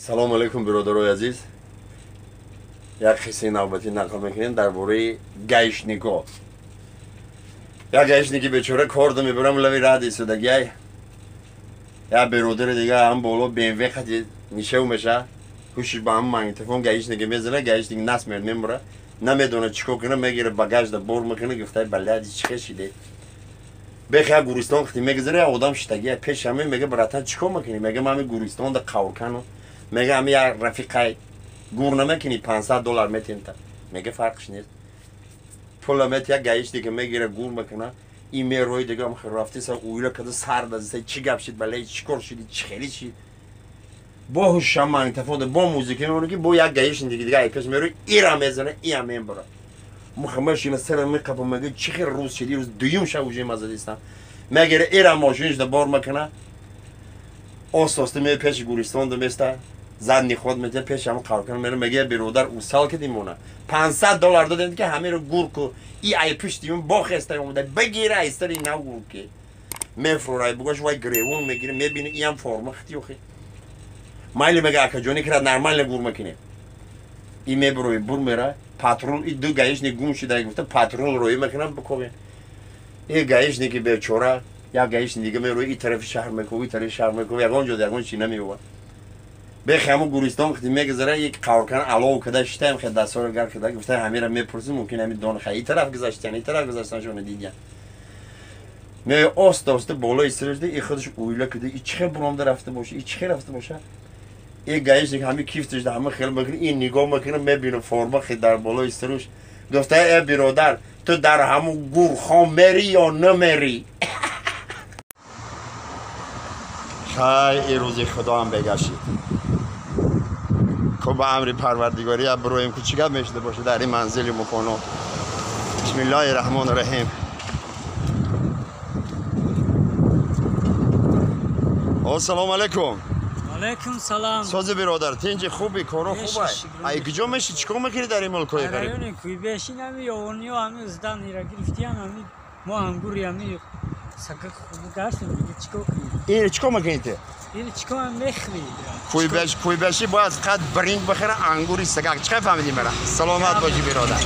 Салом алейкум, бародарои азиз. Як қиссаи навбатӣ нақл мекунем дар бораи гаишнико. Як гаишники бечора корда мебарам лави раҳ истодагиай. Як беродари дига ҳам боло БМВ хати нишев меша. Ҳушиш ба ҳам магнитофон гаишники мезана, гаишник нас мемура. Намедона чӣ кор кунад, мегира багажда бор мекунад, гуфтай баляди чӣ хел шиде. Бех як гуристон хати мегузара, як одам шитагия пеш ҳаме мега братан чӣ кор мекунӣ? Мега ман ҳами гуристонда қавркану. Мега ҳами як рафиқай гур намекунӣ $500 метем та. Мега фарқш нест. Пула мет як гаишника мегира гур мекуна. И мерои дига ам рафти са уйла када сар дазиса чӣ гап шид бале чӣ кор шиди чӣ хели шид. Бо ҳушам магнитофон бо музика мемонад ки бо як гаишники дига ай пеш мерои ира мезана иам мебара. Мухаммад сара меқапа мега чӣ хел рӯз шиди рӯз дуюм шаб уже мазадистам. Мегира ира мошинашда бор мекуна. Оста-оста меояд пеши гуристонда места. Задний ход метия пеш ҳам қавркан мера мега биродар усал кидим мона. $500 додем ки ҳамеро гур ку. И ай пушти юм бохеста омада бигира ай сари нав гур ки. Мефрорай бугаш вай гревун мегире мебини иам форма хати охи. Майли мега акаҷони кира нормально гур мекунем. И меброи бур мера патрул и ду гаишник гум шуда гуфта патрул рои мекунам бикобем. И гаишники бечора як гаишник дига мерои и тарафи шаҳр мекови, и тарафи шаҳр мекови, ягон ҷо ягон чи намеёбад. Бех ҳаму гуристон хати мегузара як қавркан алов када шитаем хе дастора гар када гуфта ҳамира мепурсим мумкин ҳами дон хай и тараф гузаштан и тараф гузаштан шуна дидян. Меоя оста оста болои сирашда и худаш уйла када и чӣ хел буромда рафта боша и чӣ хел рафта боша. И гаишник ҳами кифташда ҳама хел мекунад и нигоҳ мекунад мебинад форма хе дар болои сируш. Гуфта э биродар ту дар ҳаму гурхон мери ё намери? Хай и рӯзи худоам бегашид. Ку ба амри парвардигорӣ броем ку чӣ гап мешуда боша дар ин манзили муконо. Бисмиллоҳи раҳмони раҳим. Ассалому алайкум. Алайкум салам. Сози биродар, тинҷи хуби, коро хубай. Ай куҷо меши, чӣ кор мекунӣ дар ин мулкҳои ғариб? Райони Куйбешин ҳами ёвониё ҳами здан ира гирифтиян ҳами мо ангури ҳами сакак хуб гаштем дига чӣ кор кунем? Ин чӣ кор мекунӣ ту? Ин чӣ кор мехӯрӣ? Куйбеши бояд фақат бринг бихӯра ангури сагак. Чӣ фаҳмидӣ мара? Саломат бошӣ биродар.